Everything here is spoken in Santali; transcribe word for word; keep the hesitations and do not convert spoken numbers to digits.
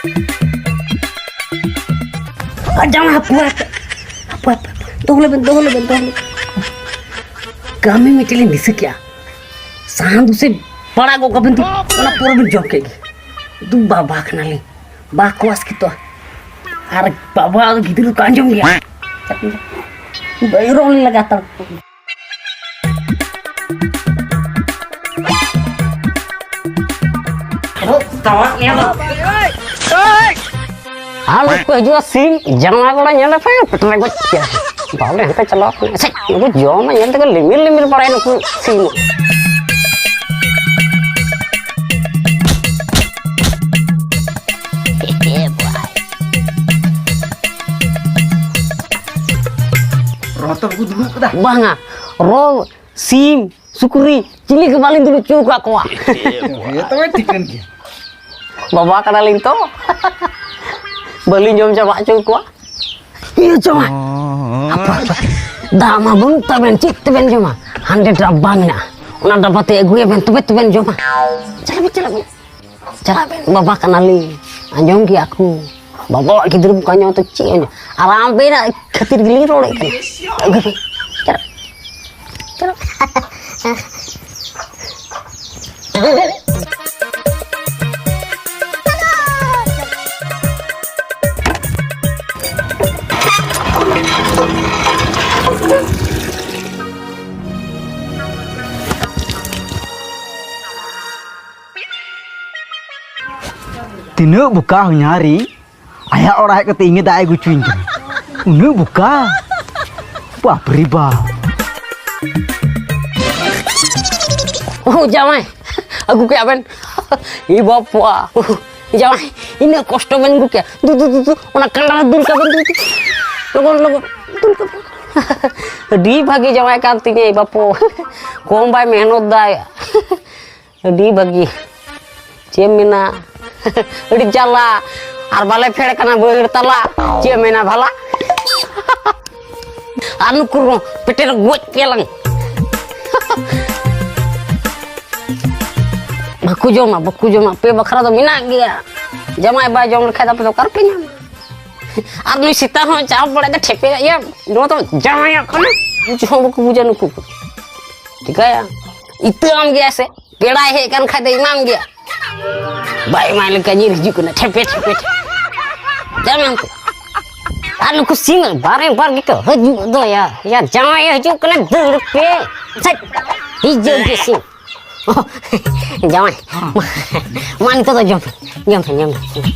ᱟᱨ ᱡᱟᱶᱟᱭ ᱦᱟᱯᱩ, ᱦᱟᱯᱩ, ᱦᱟᱯᱩ, ᱦᱟᱯᱩ᱾ ᱫᱚᱦᱚ ᱞᱮᱵᱮᱱ, ᱫᱚᱦᱚ ᱞᱮᱵᱮᱱ, ᱫᱚᱦᱚ ᱞᱮᱵᱮᱱ᱾ ᱠᱟᱹᱢᱤ ᱢᱤᱫᱴᱮᱡ ᱞᱤᱧ ᱫᱤᱥᱟᱹ ᱠᱮᱜᱼᱟ᱾ ᱥᱟᱦᱟᱱ ᱫᱩᱥᱮ ᱯᱟᱲᱟᱜ ᱜᱚᱜ ᱠᱟᱵᱮᱱ ᱫᱚ, ᱚᱱᱟ ᱯᱚᱨᱮ ᱵᱮᱱ ᱡᱚᱢ ᱠᱮᱫ ᱜᱮ᱾ ᱫᱩ ᱵᱟᱵᱟ ᱠᱟᱱᱟᱞᱤᱧ, ᱵᱟᱠᱚ ᱟᱥᱠᱮᱛᱚᱜᱼᱟ᱾ ᱟᱨ ᱵᱟᱵᱟ ᱜᱤᱫᱽᱨᱟᱹ ᱠᱚ ᱟᱸᱡᱚᱢ ᱜᱮᱭᱟ᱾ ᱵᱟᱹᱭᱨᱚ ᱞᱤᱧ ᱞᱟᱜᱟ ᱦᱟᱛᱟᱲ᱾ ᱟᱨ ᱱᱩᱠᱩ ᱦᱤᱡᱩᱜᱼᱟ ᱥᱤᱢ, ᱡᱟᱶᱟᱭ ᱠᱚᱲᱟ ᱧᱮᱞ ᱯᱮ, ᱯᱮᱴᱮᱨ ᱜᱚᱡ ᱠᱮᱭᱟ᱾ ᱵᱟᱵᱞᱮ ᱦᱟᱱᱛᱮ ᱪᱟᱞᱟᱣ ᱠᱟᱱᱟ᱾ ᱥᱮ, ᱱᱩᱠᱩ ᱡᱚᱢᱟ ᱧᱮᱞ ᱛᱮᱜᱮ ᱞᱤᱢᱤᱨ ᱞᱤᱢᱤᱨ ᱵᱟᱲᱟᱭ ᱱᱩᱠᱩ ᱥᱤᱢ᱾ ᱨᱚ ᱛᱚ ᱵᱟᱠᱚ ᱫᱩᱲᱩᱵ ᱠᱟᱫᱟ᱾ ᱵᱟᱝᱟ, ᱨᱚ, ᱥᱤᱢ, ᱥᱩᱠᱨᱤ, ᱪᱤᱞᱤ ᱜᱮ ᱵᱟᱹᱞᱤᱧ ᱫᱩᱲᱩᱵ ᱦᱚᱪᱚ ᱟᱠᱟᱫ ᱠᱚᱣᱟ᱾ ᱦᱮᱸ, ᱛᱚᱵᱮ ᱴᱷᱤᱠᱟᱹᱱ ᱜᱮᱭᱟ᱾ ᱵᱟᱵᱟ ᱠᱟᱱᱟᱞᱤᱧ ᱛᱚ᱾ ᱵᱟᱹᱞᱤᱧ ᱡᱚᱢ ᱪᱟᱵᱟ ᱦᱚᱪᱚ ᱠᱚᱣᱟ᱾ ᱤᱭᱟᱹ ᱡᱚᱢᱟ᱾ ᱟᱯᱟ, ᱟᱯᱟ᱾ ᱫᱟᱜ ᱢᱟ ᱵᱟᱹᱱᱩᱜ ᱛᱟᱵᱮᱱ, ᱪᱮᱫ ᱛᱮᱵᱮᱱ ᱡᱚᱢᱟ? ᱦᱟᱸᱰᱮ ᱰᱟᱵᱵᱟ ᱢᱮᱱᱟᱜᱼᱟ, ᱚᱱᱟ ᱰᱟᱵᱵᱟ ᱛᱮ ᱟᱹᱜᱩᱭᱟᱵᱮᱱ, ᱛᱚᱵᱮ ᱛᱚᱵᱮᱱ ᱡᱚᱢᱟ᱾ ᱪᱟᱞᱟᱜ ᱵᱮᱱ, ᱪᱟᱞᱟᱜ ᱵᱮᱱ᱾ ᱪᱟᱞᱟᱜ ᱵᱮᱱ, ᱵᱟᱵᱟ ᱠᱟᱱᱟᱞᱤᱧ, ᱟᱸᱡᱚᱢ ᱜᱮᱭᱟ ᱠᱚ᱾ ᱵᱟᱵᱟᱣᱟᱜ ᱜᱤᱫᱽᱨᱟᱹ ᱵᱟᱠᱚ ᱟᱸᱡᱚᱢᱟ ᱛᱚ ᱪᱮᱫ ᱟᱸᱡᱚᱢ? ᱟᱨ ᱟᱵᱮᱱᱟᱜ ᱠᱷᱟᱹᱛᱤᱨ ᱜᱮᱞᱤᱧ ᱨᱚᱲᱮᱫ ᱠᱟᱱᱟ᱾ ᱟᱹᱜᱩᱭ ᱵᱮᱱ᱾ ᱪᱟᱞᱟᱜ ᱵᱮᱱ᱾ ᱪᱟᱞᱟᱜ ᱵᱮᱱ᱾ ᱛᱤᱱᱟᱹᱜ ᱵᱚᱠᱟ ᱦᱚᱧᱦᱟᱨᱤᱧ, ᱟᱭᱟᱜ ᱚᱲᱟᱜ ᱦᱮᱡ ᱠᱟᱛᱮ ᱤᱧ ᱜᱮ ᱫᱟᱜ ᱮ ᱟᱹᱜᱩ ᱦᱚᱪᱚᱧ ᱠᱟᱱᱟ᱾ ᱩᱱᱟᱹᱜ ᱵᱚᱠᱟ᱾ ᱵᱟᱯ ᱨᱮ ᱵᱟᱯ᱾ ᱳ ᱡᱟᱶᱟᱭ, ᱟᱹᱜᱩ ᱠᱮᱜᱼᱟ ᱵᱮᱱ? ᱮ ᱵᱟᱯᱟ, ᱡᱟᱶᱟᱭ, ᱤᱱᱟᱹᱜ ᱠᱚᱥᱴᱚ ᱵᱮᱱ ᱟᱹᱜᱩ ᱠᱮᱜᱼᱟ᱾ ᱫᱩ, ᱫᱩ, ᱫᱩ, ᱫᱩ, ᱚᱱᱟ ᱠᱟᱸᱰᱟ ᱨᱮ ᱫᱩᱞ ᱠᱟᱜ ᱵᱮᱱ, ᱫᱩ, ᱫᱩ᱾ ᱞᱚᱜᱚᱱ, ᱞᱚᱜᱚᱱ, ᱫᱩᱞ ᱠᱟᱜ ᱵᱮᱱ᱾ ᱟᱹᱰᱤ ᱵᱷᱟᱹᱜᱤ ᱡᱟᱶᱟᱭ ᱠᱟᱱ ᱛᱤᱧᱟᱭ ᱵᱟᱯᱩ᱾ ᱠᱚᱢ ᱵᱟᱭ ᱢᱮᱦᱱᱚᱛ ᱫᱟᱭ᱾ ᱟᱹᱰᱤ ᱵᱷᱟᱹᱜᱤ᱾ ᱪᱮᱫ ᱮᱢ ᱢᱮᱱᱟ? ᱟᱹᱰᱤ ᱡᱟᱞᱟ᱾ ᱟᱨ ᱵᱟᱞᱮ ᱯᱷᱮᱰ ᱠᱟᱱᱟ ᱵᱟᱹᱭᱦᱟᱹᱲ ᱛᱟᱞᱟ᱾ ᱪᱮᱫ ᱮᱢ ᱢᱮᱱᱟ ᱵᱷᱟᱞᱟ? ᱟᱨ ᱱᱩᱠᱩ ᱦᱚᱸ ᱯᱮᱴᱮᱨ ᱜᱚᱡ ᱠᱮᱭᱟᱞᱟᱝ᱾ ᱵᱟᱠᱚ ᱡᱚᱢᱟ, ᱵᱟᱠᱚ ᱡᱚᱢᱟ᱾ ᱟᱯᱮ ᱵᱟᱠᱷᱨᱟ ᱫᱚ ᱢᱮᱱᱟᱜ ᱜᱮᱭᱟ᱾ ᱡᱟᱢᱟᱭ ᱵᱟᱭ ᱡᱚᱢ ᱞᱮᱠᱷᱟᱡ ᱫᱚ ᱟᱯᱮ ᱫᱚ ᱚᱠᱟ ᱨᱮᱯᱮ ᱧᱟᱢᱟ? ᱟᱨ ᱱᱩᱭ ᱥᱮᱛᱟ ᱦᱚᱸ ᱪᱟᱯ ᱵᱟᱲᱟᱭ ᱫᱟ, ᱴᱷᱮᱯᱮ ᱤᱭᱟᱹ, ᱱᱚᱣᱟ ᱫᱚ ᱡᱟᱢᱟᱭᱚᱜ ᱠᱟᱱᱟ᱾ ᱵᱩᱡᱽ ᱦᱚᱸ ᱵᱟᱠᱚ ᱵᱩᱡᱟ ᱱᱩᱠᱩ ᱠᱚ᱾ ᱪᱤᱠᱟᱹᱭᱟ? ᱤᱛᱟᱹ ᱟᱢ ᱜᱮᱭᱟ ᱥᱮ? ᱯᱮᱲᱟᱭ ᱦᱮᱡ ᱠᱟᱱ ᱠᱷᱟᱡ ᱫᱚ ᱮᱢᱟᱢ ᱜᱮᱭᱟ᱾ ᱵᱟᱭ ᱮᱢᱟᱭ ᱞᱮᱠᱟ ᱧᱤᱨ ᱦᱤᱡᱩᱜ ᱠᱟᱱᱟ, ᱴᱷᱮᱯᱮ, ᱴᱷᱮᱯᱮ, ᱴᱷᱮᱯᱮ᱾ ᱡᱟᱢᱟᱭ ᱠᱚ᱾ ᱟᱨ ᱱᱩᱠᱩ ᱥᱤᱢ ᱵᱟᱨᱮ ᱵᱟᱨ ᱜᱮᱠᱚ ᱦᱤᱡᱩᱜ ᱫᱚ ᱭᱟ᱾ ᱭᱟ, ᱡᱟᱢᱟᱭ ᱮ ᱦᱤᱡᱩᱜ ᱠᱟᱱᱟ, ᱫᱟᱹᱲ ᱯᱮ᱾ ᱥᱮᱫ᱾ ᱦᱤᱡᱩᱜ ᱜᱮ ᱥᱤᱢ᱾ ᱡᱟᱶᱟᱭ, ᱢᱟ, ᱢᱟ ᱱᱤᱛᱚᱜ ᱫᱚ ᱡᱚᱢ ᱯᱮ, ᱡᱚᱢ ᱯᱮ, ᱡᱚᱢ ᱯᱮ᱾